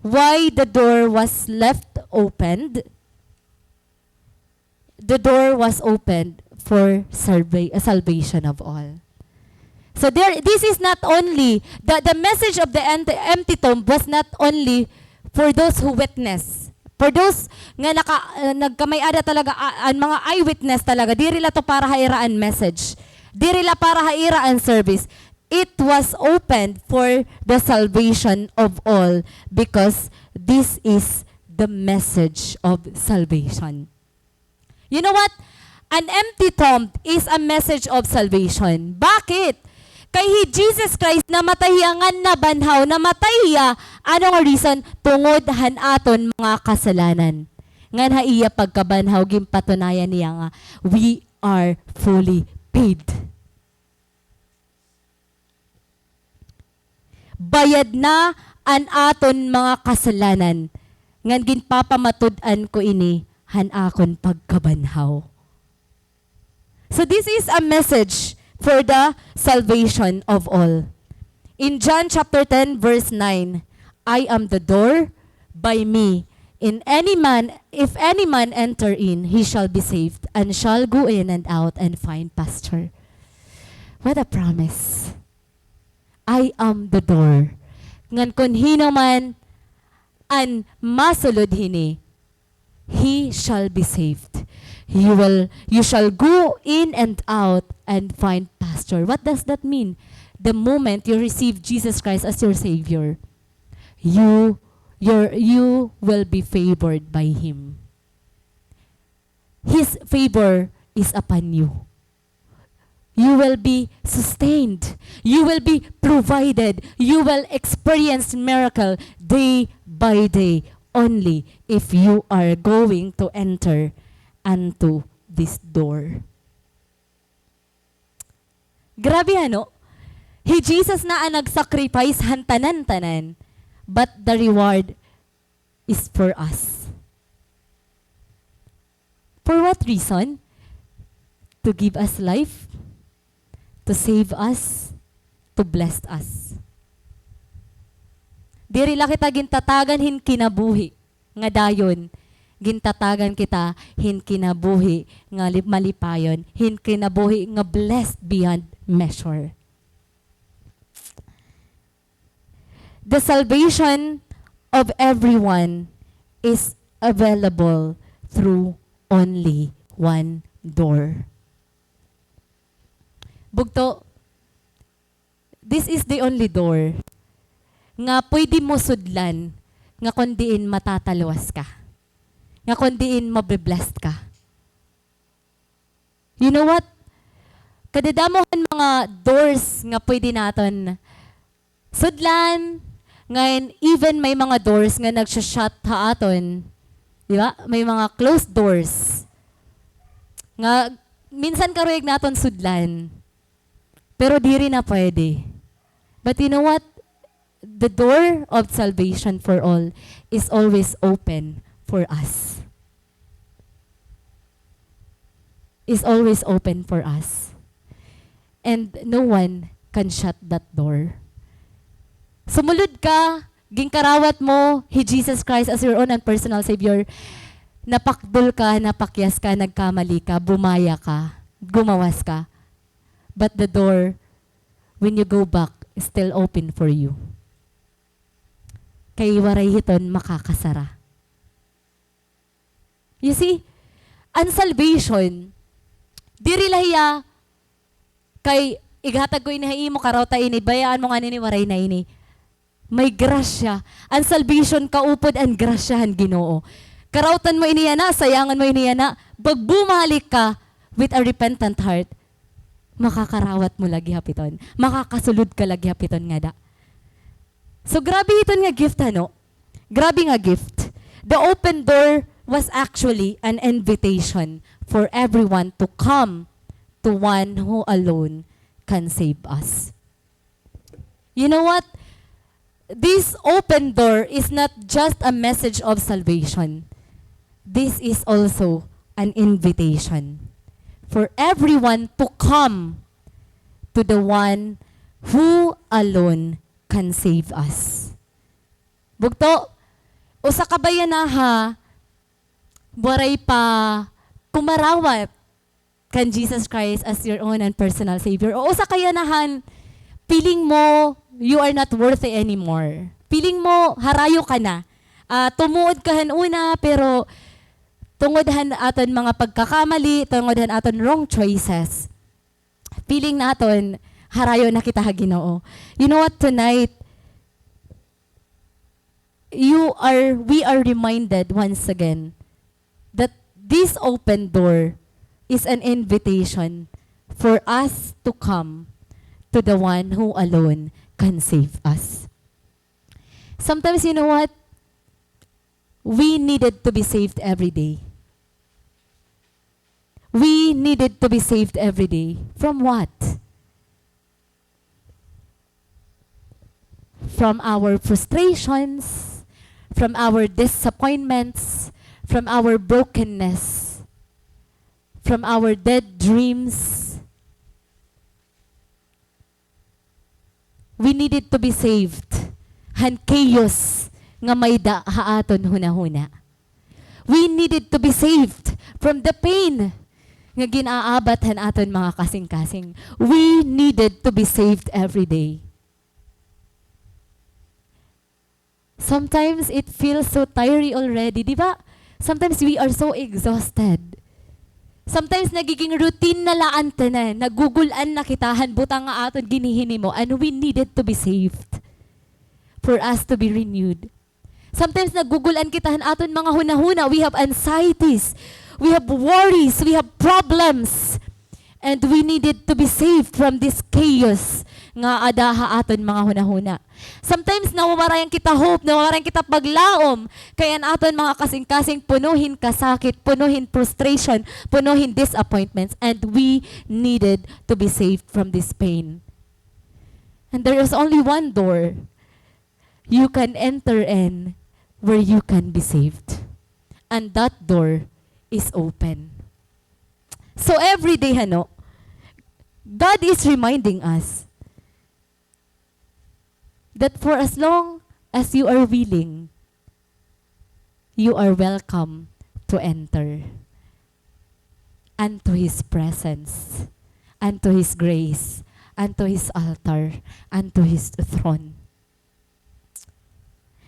why the door was left opened, the door was opened for salva-, salvation of all. So there, this is not only the, the message of the empty, empty tomb was not only for those who witness, for those nga naka-, uh, nagkamay-ada talaga, uh, an mga eyewitness talaga, diri la to para ha ira an message. Diri la para ha ira an service. It was opened for the salvation of all because this is the message of salvation. You know what? An empty tomb is a message of salvation. Bakit? Kay hi Jesus Christ, namatay hiya ngan nabanhaw, namatay hiya. Ano nga reason? Tungod han aton mga kasalanan. Ngan ha iya pagkabanhaw, ginpatunayan niya nga we are fully paid. Bayad na an aton mga kasalanan, ngan ginpapamatud-an ko ini han akon pagkabanhaw. So this is a message for the salvation of all. In John chapter ten, verse nine, "I am the door, by me, in any man, if any man enter in, he shall be saved, and shall go in and out and find pasture." What a promise. "I am the door." Ngan kon hin-o man an masulod hini, he shall be saved. You will, you shall go in and out and find pasture. What does that mean? The moment you receive Jesus Christ as your Savior, you, your, you will be favored by Him. His favor is upon you. You will be sustained. You will be provided. You will experience miracle day by day only if you are going to enter unto this door. Grabe, ano? Hi Jesus na an nag-sacrifice han tanan-tanan, but the reward is for us. For what reason? To give us life, to save us, to bless us. Diri la kita gintatagan hin kinabuhi nga dayon, gintatagan kita hin kinabuhi nga li-, malipayon, hin kinabuhi nga blessed beyond measure. The salvation of everyone is available through only one door. Bugto, this is the only door nga pwede mo sudlan nga kon diin matatalwas ka, nga kon diin mabe-blessed ka. You know what? Kadadamo han mga doors nga pwede naton sudlan, ngan even may mga doors nga nagsa-shut ha aton. Di ba? May mga closed doors nga minsan karuyag naton sudlan. Pero diri na pwede. But you know what? The door of salvation for all is always open for us. Is always open for us. And no one can shut that door. Sumulod ka, ginkarawat mo hi Jesus Christ as your own and personal Savior. Napakdol ka, napakyas ka, nagkamali ka, bumaya ka, gumawas ka. But the door, when you go back, is still open for you. Kay waray hiton makakasara. You see, an salvation, diri la hiya kay ighatag ko ini ha imo, karawta ini, bayaan mo ngani ini, waray na ini. May grasya. An salvation, kaupod an grasya han Ginoo. Karawtan mo ini yana, sayangan mo ini yana, pag bumalik ka with a repentant heart, makakarawat mo la gihap hiton. Makakasulod ka la gihap hiton ngada. So, grabe hiton nga gift, hano? Grabe nga gift. The open door was actually an invitation for everyone to come to one who alone can save us. You know what? This open door is not just a message of salvation. This is also an invitation for everyone to come to the one who alone can save us. Bugto, usa ka bayanaha, waray pa kumarawat kan Jesus Christ as your own and personal Savior. O usa ka yanahan, feeling mo you are not worthy anymore. Feeling mo harayo ka na. Ah, tumuod ka han una, pero tungod han aton mga pagkakamali, tungod han aton wrong choices, feeling naton harayo na kita ha Ginoo. You know what? Tonight, you are, we are reminded once again that this open door is an invitation for us to come to the one who alone can save us. Sometimes, you know what? We needed to be saved every day. We needed to be saved every day. From what? From our frustrations, from our disappointments, from our brokenness, from our dead dreams. We needed to be saved han chaos nga may-ada ha aton hunahuna. We needed to be saved from the pain nga gin-aabat han aton mga kasingkasing. We needed to be saved every day. Sometimes it feels so tiring already, di ba? Sometimes we are so exhausted. Sometimes nagiging routine na la an tanan, nagugul-an na kita han butang nga aton ginhihinimo, and we needed to be saved for us to be renewed. Sometimes nagugul-an kita han aton mga hunahuna. We have anxieties. We have worries. We have problems. And we needed to be saved from this chaos nga ada ha aton mga hunahuna. Sometimes nawawarayan kita hope, nawawarayan kita paglaom, kay an aton mga kasingkasing puno hin kasakit, puno hin frustration, puno hin disappointments, and we needed to be saved from this pain. And there is only one door you can enter in where you can be saved. And that door is open. So every day, hano, God is reminding us that for as long as you are willing, you are welcome to enter unto His presence, unto His grace, unto His altar, unto His throne.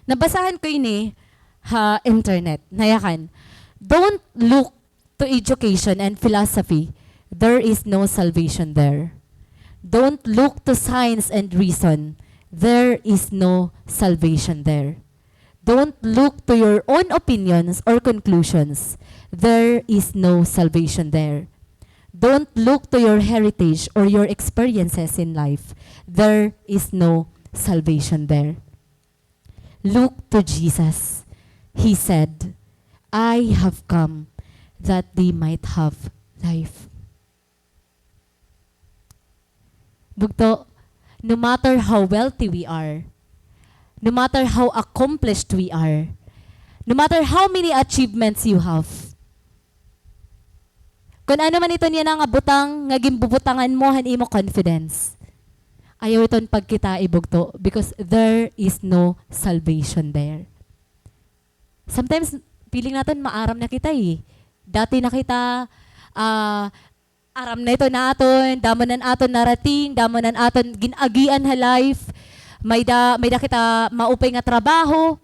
Nabasahan ko ini ha internet. Nayakan, "Don't look to education and philosophy. There is no salvation there. Don't look to science and reason. There is no salvation there. Don't look to your own opinions or conclusions. There is no salvation there. Don't look to your heritage or your experiences in life. There is no salvation there. Look to Jesus. He said, 'I have come that they might have life.'" Bugto, no matter how wealthy we are, no matter how accomplished we are, no matter how many achievements you have, kun ano man iton yana nga butang nga ginbubutangan mo han imo confidence, ayaw iton pagkitai, bugto, because there is no salvation there. Sometimes, feeling naton maaram na kita, eh. Dati na kita, ah, aram na iton naton, damo na an aton narating, damo na an aton gin-agian ha life. May-da, may-da kita maupay nga trabaho.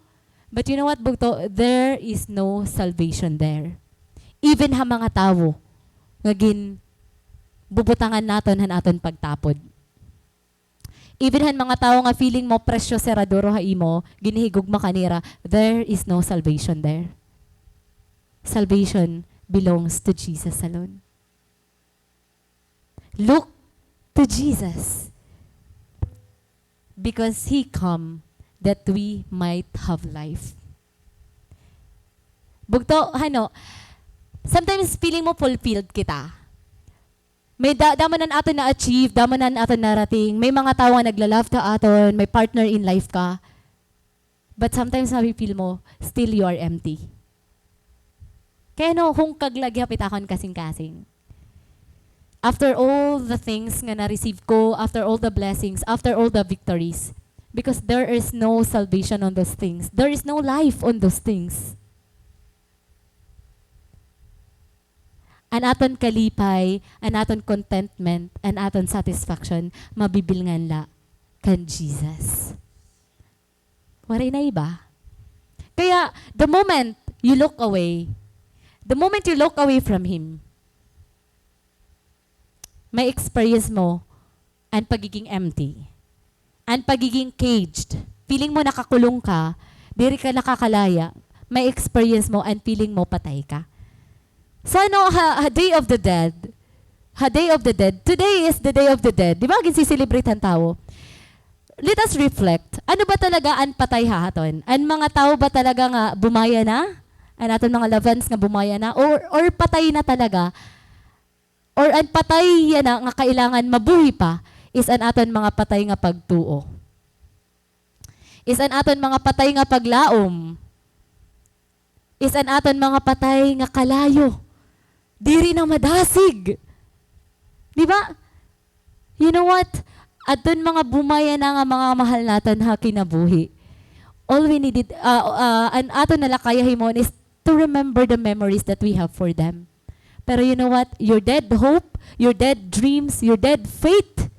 But you know what, bugto? There is no salvation there. Even ha mga tawo nga ginbubutangan naton han aton pagtapod. Even han mga tawo nga feeling mo presyo sira duro ha imo, ginhigugma ka nira, there is no salvation there. Salvation belongs to Jesus alone. Look to Jesus, because He come that we might have life. Bugto, hano, sometimes feeling mo fulfilled kita. May da-, damo na an aton na-achieve, damo na an aton narating. May mga tawo nga nagla-love ha aton, may partner in life ka. But sometimes mafe-feel mo, still you are empty. Kay ano, hungkag la gihap it akon kasingkasing. After all the things nga na-receive ko, after all the blessings, after all the victories, because there is no salvation on those things. There is no life on those things. An aton kalipay, an aton contentment, an aton satisfaction, mabibilngan la kan Jesus. Waray na iba. Kaya, the moment you look away, the moment you look away from Him, ma-experience mo an pagiging empty, an pagiging caged. Feeling mo nakakulong ka, diri ka nakakalaya, ma-experience mo an feeling mo patay ka. So ano, ha, ha Day of the Dead, ha Day of the Dead, today is the Day of the Dead. Di ba, ginsiselebrate han tawo? Let us reflect. Ano ba talaga an patay ha aton? An mga tawo ba talaga nga bumaya na? An aton mga loved ones nga bumaya na? Or, or patay na talaga? Or an patay yana nga kailangan mabuhi pa is an aton mga patay nga pagtuo. Is an aton mga patay nga paglaom. Is an aton mga patay nga kalayo. Diri na madasig. Di ba? You know what? Adton mga bumaya na nga mga mahal naton ha kinabuhi. All we needed, ah, ah, an aton na la kaya himuon is to remember the memories that we have for them. Pero you know what? Your dead hope, your dead dreams, your dead faith,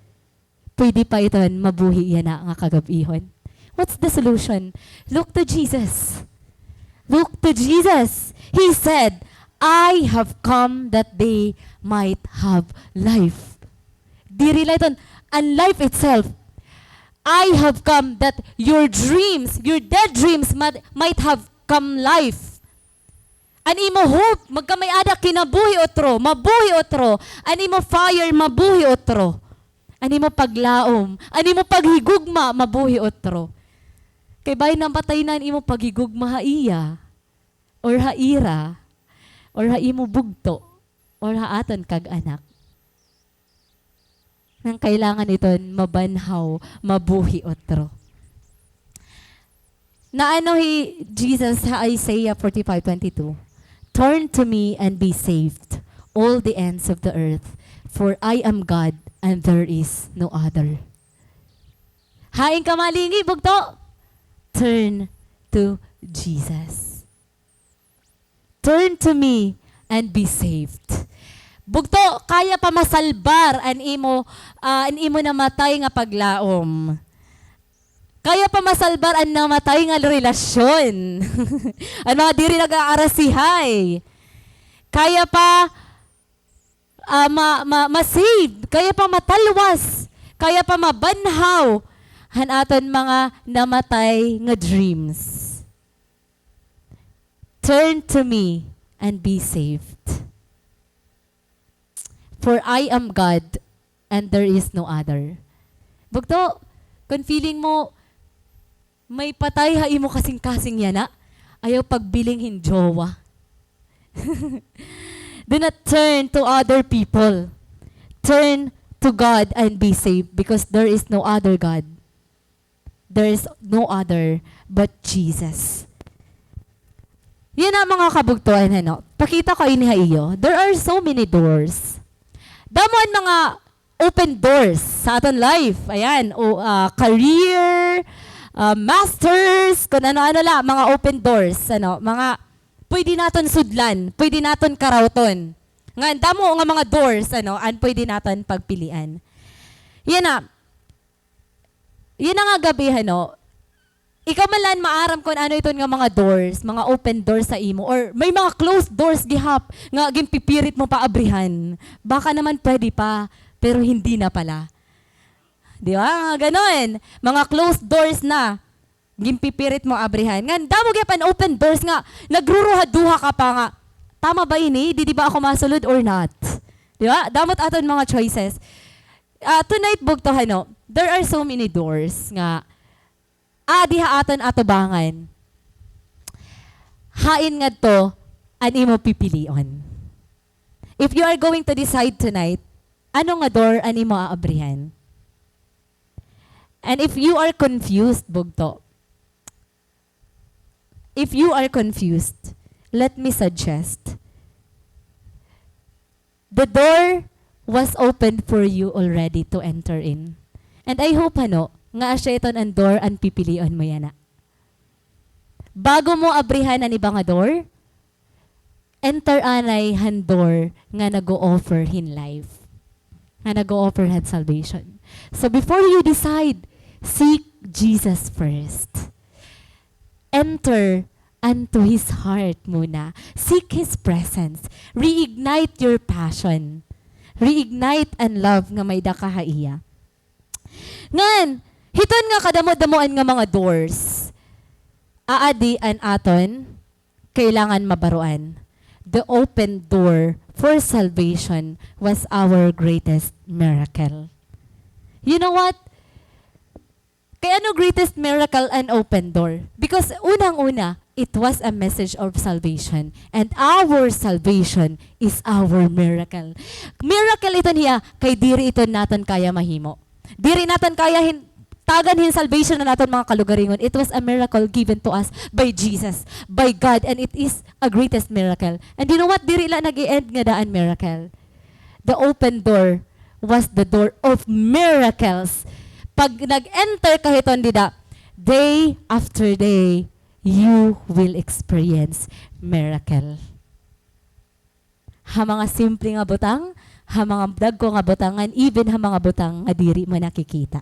pwede pa iton mabuhi yana nga kagab-ihon. What's the solution? Look to Jesus. Look to Jesus. He said, "I have come that they might have life." Diri la iton, an life itself. "I have come that your dreams, your dead dreams might, might have come life." An imo hope, magkamay-ada kinabuhi utro, mabuhi utro. An imo fire, mabuhi utro. An imo paglaom, an imo paghigugma, mabuhi utro. Kay bangin namatay na an imo paghigugma ha iya, or ha ira, or ha imo bugto, or ha aton kag-anak. Ngan kailangan iton mabanhaw, mabuhi utro. Naano hi Jesus ha Isaiah forty-five twenty-two, "Turn to me and be saved, all the ends of the earth, for I am God and there is no other." Hain ka malingi, bugto? Turn to Jesus. "Turn to me and be saved." Bugto, kaya pa masalbar an imo, ah, an imo namatay nga paglaom. Kaya pa masalbar an namatay nga relasyon. An mga diri nag-aarasihay. Kaya pa, ah, ma-, ma-, ma-save. Kaya pa matalwas. Kaya pa mabanhaw han aton mga namatay nga dreams. "Turn to me and be saved. For I am God and there is no other." Bugto, kon feeling mo may patay ha imo kasingkasing yana, ayaw pagbiling hin jowa. Do not turn to other people. Turn to God and be saved, because there is no other God. There is no other but Jesus. Yana, mga kabugtoan, ano, pakita ko ini ha iyo. There are so many doors. Damo an mga open doors sa aton life. Ayan, o, ah, career, ah, masters, kun ano-ano la, mga open doors, ano, mga pwede naton sudlan, pwede naton karawton. Ngan damo nga mga doors, ano, an pwede naton pagpilian. Yana, yana nga gab-i, ano, ikaw man la an maaram kun ano iton nga mga doors, mga open doors sa imo, or may mga closed doors gihap nga ginpipirit mo pa abrihan. Baka naman pwede pa, pero hindi na pala. Di ba? Mga ganon. Mga closed doors na ginpipirit mo abrihan. Ngan damo gihap an open doors nga nagruruhaduha ka pa nga, "Tama ba ini? Didi ba ako masulod or not?" Di ba? Damo it aton mga choices. Ah, tonight, bugto, ano, there are so many doors nga aadi ha aton atubangan. Hain ngadto an imo pipilion? If you are going to decide tonight, ano nga door an imo aabrihan? And if you are confused, bugto, if you are confused, let me suggest, the door was opened for you already to enter in. And I hope, ano, nga asya iton an door an pipilion mo yana. Bago mo abrihan an iba nga door, enter anay han door nga nag-o-offer hin life, nga nag-o-offer han salvation. So before you decide, seek Jesus first. Enter unto His heart muna. Seek His presence. Reignite your passion. Reignite an love nga may-ada ka ha iya. Ngan, hiton nga kadamo-damoan nga mga doors, aadi an aton kailangan mabaroan. The open door for salvation was our greatest miracle. You know what? Kay ano greatest miracle an open door? Because unang-una, it was a message of salvation. And our salvation is our miracle. Miracle iton hiya, kay diri iton naton kaya mahimo. Diri naton kaya hin-, tagan hin salvation an aton mga kalugaringon. It was a miracle given to us by Jesus, by God, and it is a greatest miracle. And you know what? Diri la nag-e-end ngada an miracle. The open door was the door of miracles. Pag nag-enter ka hiton dida, day after day, you will experience miracle. Ha mga simple nga butang, ha mga dagko nga butang, and even ha mga butang nga diri mo nakikita,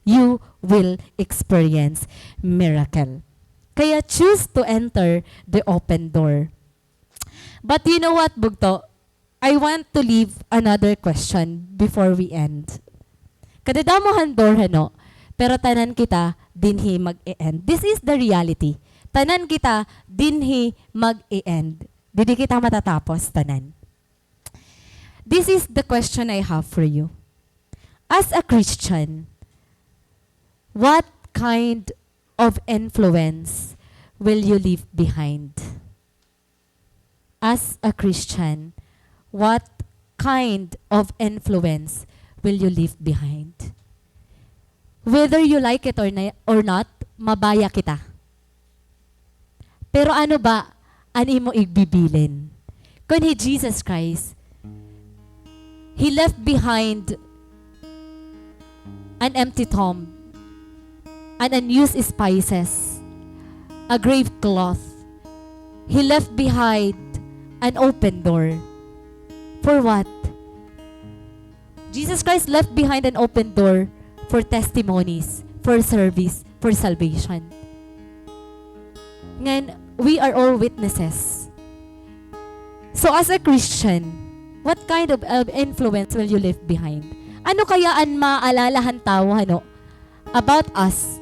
you will experience miracle. Kaya choose to enter the open door. But you know what, bugto? I want to leave another question before we end. Kadadamo han door, hano, pero tanan kita dinhi mag-e-end. This is the reality. Tanan kita dinhi mag-e-end. Didi kita matatapos tanan. This is the question I have for you. As a Christian, what kind of influence will you leave behind? As a Christian, what kind of influence will you leave behind? Whether you like it or na-, or not, mabaya kita. Pero ano ba an imo igbibilin? Kon hi Jesus Christ, He left behind an empty tomb, an unused spices, a grave cloth. He left behind an open door. For what? Jesus Christ left behind an open door for testimonies, for service, for salvation. Ngan, we are all witnesses. So, as a Christian, what kind of, of influence will you leave behind? Ano kaya an maaalala han tawo, hano, about us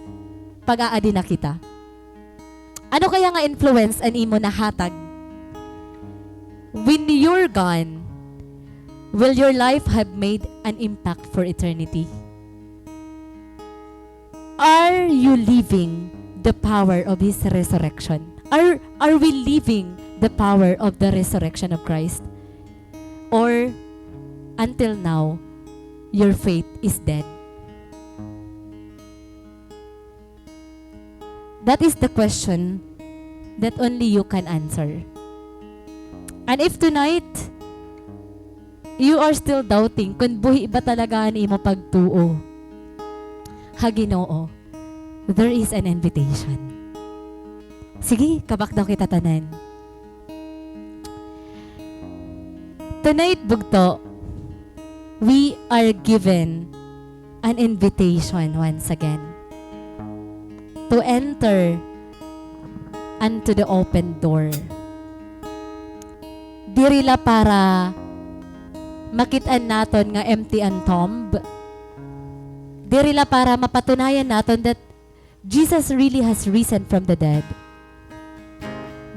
pag aadi na kita? Ano kaya nga influence an imo nahatag? When you're gone, will your life have made an impact for eternity? Are you living the power of His resurrection? Are, are we living the power of the resurrection of Christ? Or, until now, your faith is dead? That is the question that only you can answer. And if tonight, you are still doubting kon buhi ba talaga an imo pagtuo ha Ginoo, there is an invitation. Sige, kabakdaw kita tanan. Tonight, bugto, we are given an invitation once again to enter unto the open door. Diri la para makit-an naton nga empty an tomb. Diri la para mapatunayan naton that Jesus really has risen from the dead.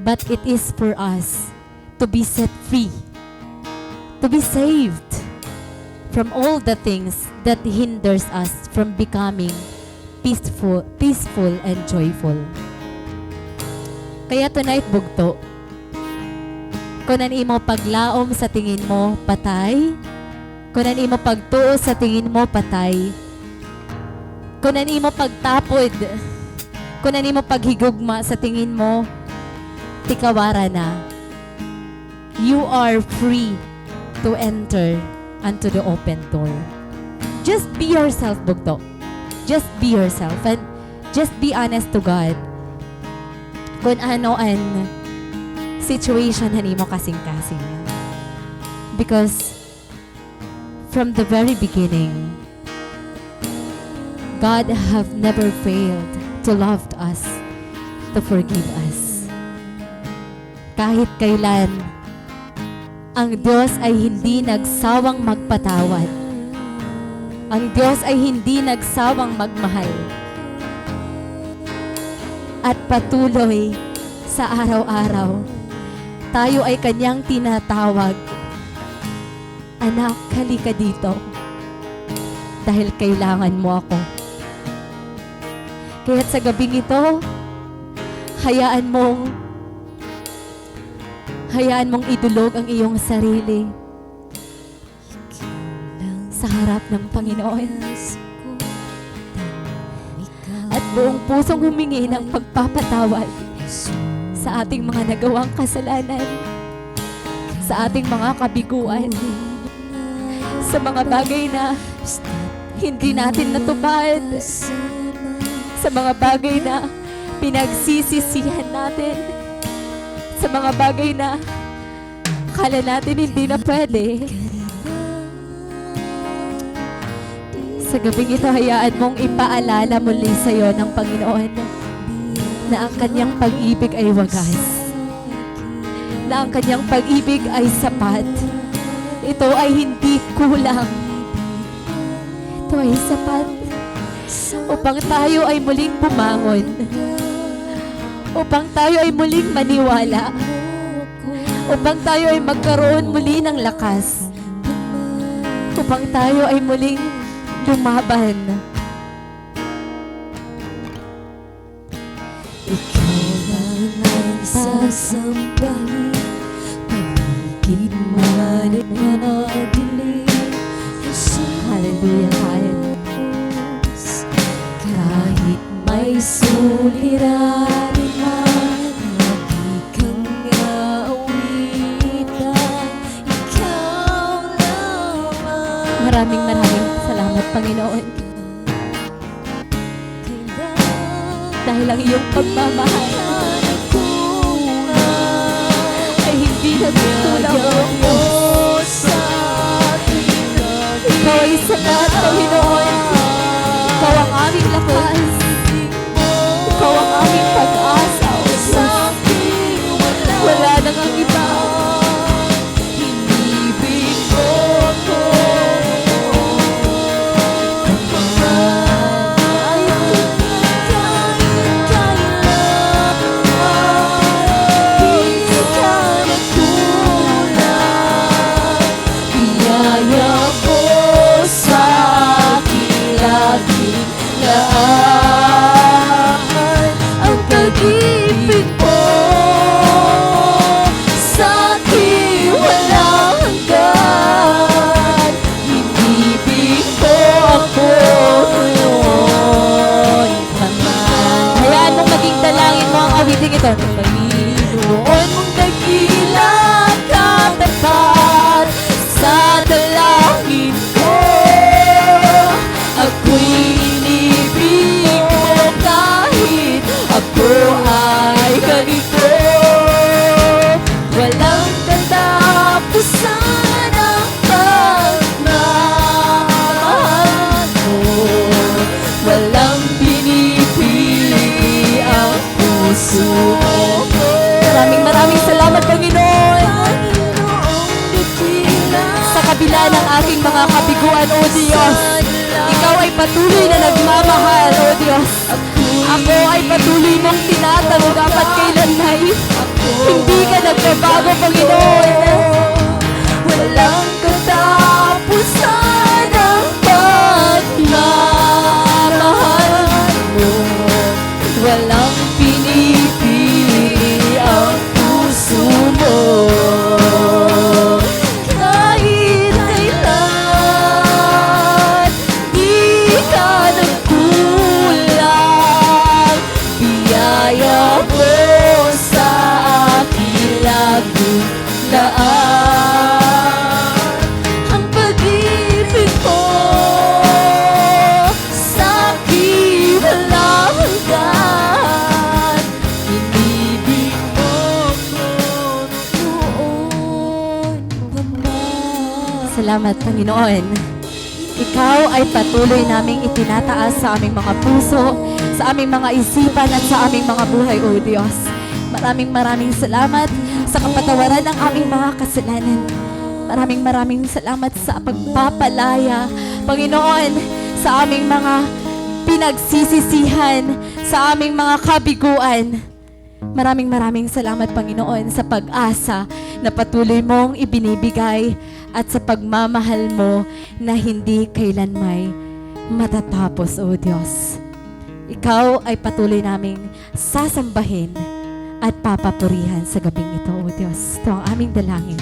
But it is for us to be set free, to be saved from all the things that hinders us from becoming peaceful, peaceful and joyful. Kaya tonight, bugto, kon an imo paglaom sa tingin mo patay, kon an imo pagtuo sa tingin mo patay, kon an imo pagtapod, kon an imo paghigugma sa tingin mo tikawara na, you are free to enter unto the open door. Just be yourself, bugto. Just be yourself and just be honest to God kon ano an situation han imo kasingkasing. Because from the very beginning, God have never failed to love us, to forgive us. Kahit kailan, ang Diyos ay hindi nagsawang magpatawad. Ang Diyos ay hindi nagsawang magmahal. At patuloy sa araw-araw, tayo ay kanyang tinatawag. Anak, halika dito. Dahil kailangan mo ako. Kaya't sa gabing ito, hayaan mong, hayaan mong idulog ang iyong sarili sa harap ng Panginoon. At buong pusong humingi ng pagpapatawad sa ating mga nagawang kasalanan, sa ating mga kabiguan, sa mga bagay na hindi natin natupad, sa mga bagay na pinagsisisihan natin, sa mga bagay na akala natin hindi na pwede. Sa gabing ito, hayaan mong ipaalala muli sa iyo ng Panginoon na ang kanyang pag-ibig ay wagas, na ang kanyang pag-ibig ay sapat. Ito ay hindi kulang. Ito ay sapat upang tayo ay muling bumangon, upang tayo ay muling maniwala, upang tayo ay magkaroon muli ng lakas, upang tayo ay muling lumaban. Ikaw lang ang sasambahin, paligid man ay madilim. Hallelujah, hallelujah. Kahit may suliranin man, lagi kang aawitan, ikaw lamang. Maraming, maraming salamat, Panginoon. Dahil ang iyong pagmamahal ay hindi nagkukulang, O Diyos. Ikaw ay sapat, Panginoon. Ikaw ang aming lakas. Ikaw ang aming pag-asa, O Diyos. Wala na ngang iba. Inibig mo ako. Ang mga ay kailanman, di ka nagkulang. Biyaya mo sa akin lagi. Laan ang pag-ibig mo sa Panginoon mong dakila, katapat sa dalangin ko. Ako'y inibig mo kahit ako ay ganito. Walang katapusan ang pagmamahal mo. Walang pinipili ang puso ko. Maraming, maraming salamat, Panginoon. Sa kabila ng aking mga kabiguan, O Diyos, Ikaw ay patuloy na nagmamahal, O Diyos. Ako ay patuloy mong tinatanggap at kailanman hindi ka nagbabago, Panginoon. Walang katapusan ang pagmamahal mo. Walang pinipili ang puso mo. Kahit kailan, di ka nagkulang. Biyaya mo sa akin lagi. Daan ang pag-ibig mo sa akin walang hanggan. Inibig mo ko noon pa man. Salamat, Panginoon. Ikaw ay patuloy naming itinataas sa aming mga puso, sa aming mga isipan, at sa aming mga buhay, O Diyos. Maraming, maraming salamat sa kapatawaran ng aming mga kasalanan. Maraming, maraming salamat sa pagpapalaya, Panginoon, sa aming mga pinagsisisihan, sa aming mga kabiguan. Maraming, maraming salamat, Panginoon, sa pag-asa na patuloy mong ibinibigay at sa pagmamahal mo na hindi kailanmay matatapos, O Diyos. Ikaw ay patuloy naming sasambahin at papapurihan sa gabing ito, O Diyos. Ito ang aming dalangin.